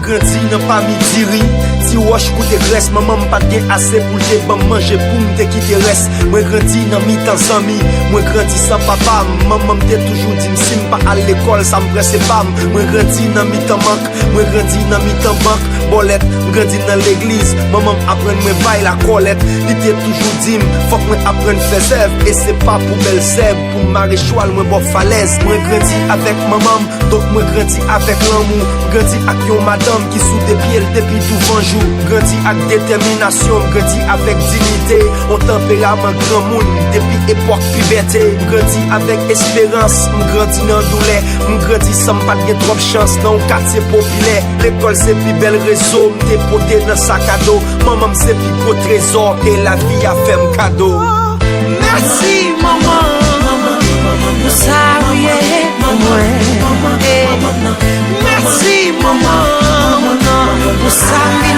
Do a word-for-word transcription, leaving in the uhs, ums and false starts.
Grandi nan pami diri, ti wòch koute grès. Manman m pa t gen ase pou l te ban m manje pou m te kite rès. Mwen grandi nan mitan zanmi, mwen grandi san papa m. Manman m te toujou di m si m pa al lekòl, sa m pran se pa m. Mwen grandi nan mitan mank, mwen grandi nan mitan bank, bòlèt. M grandi nan legliz, manman m aprann mwen bay lakòlèt. Li te toujou di m fòk mwen aprann fè zèv, e se pa pou bèl zèb, pou m mare chwal mwen bò falèz. Mwen grandi avèk manman m, donk mwen grandi avèk lanmou. M grandi ak yon madanm ki sou de pye l depi douvan jou. M grandi ak detèminasyon, m grandi avèk diyite, yon tanperaman granmoun depi epòk pibète. M grandi avèk esperans, m grandi nan doulè. M grandi san m pa t gen twòp chans nan yon katye popilè. Lekòl se pi bèl rezo m te pote nan sak a do. Manman m se pi gwo trezò ke lavi a fè m kado. Mèsi manman pou sa ou ye pou mwen. Mèsi manman pou sa m